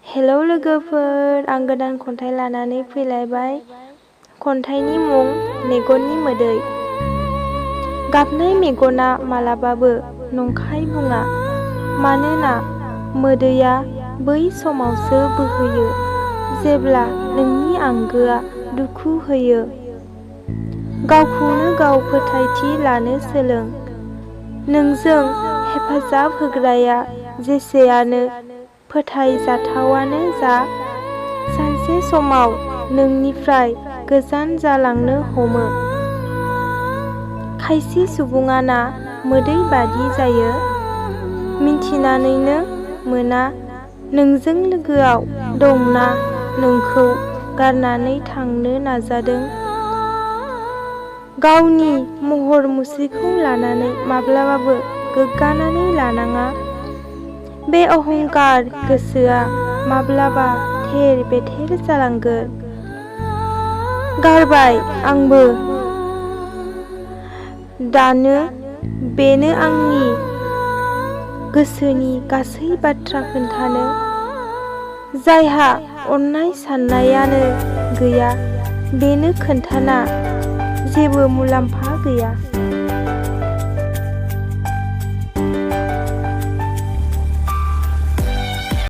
Hello लोगोफोर, आं गोदान खन्थाइ लानानै फैलायबाय। खन्थाइनि मुं मेगननि मोदै। गाबनाय मेगना मालाबाबो नंखाय बुङा, मानोना मोदैया बै समावसो बोहैयो जेब्ला नोंनि आंगोआ दुखु होयो। गावखौनो गाव फोथायथि लानो सोलों। नोंजों हेफाजाब होग्राया जेसेयानो फोथायजाथावानो जा, सानसे समाव नोंनिफ्राय गोजान जालांनो हमो। खायसे सुबुङाना मोदै बादि जायो, मिन्थिनानैनो मोना नोंजों लोगोआव दंना नोंखौ गारनानै थांनो नाजादों। गावनि महर मुस्रिखौ लानानै माब्लाबाबो गोग्गानानै लानाङा। बे अहंकार गोसोआ माब्लाबा थेर बेथेर जालांगोन। गारबाय आंबो दानो, बेनो आंनि गोसोनि गासै बाथ्रा खोन्थानो। जायहा अननाय साननायानो गैया, बेनो खोन्थाना जेबो मुलाम्फा गैया।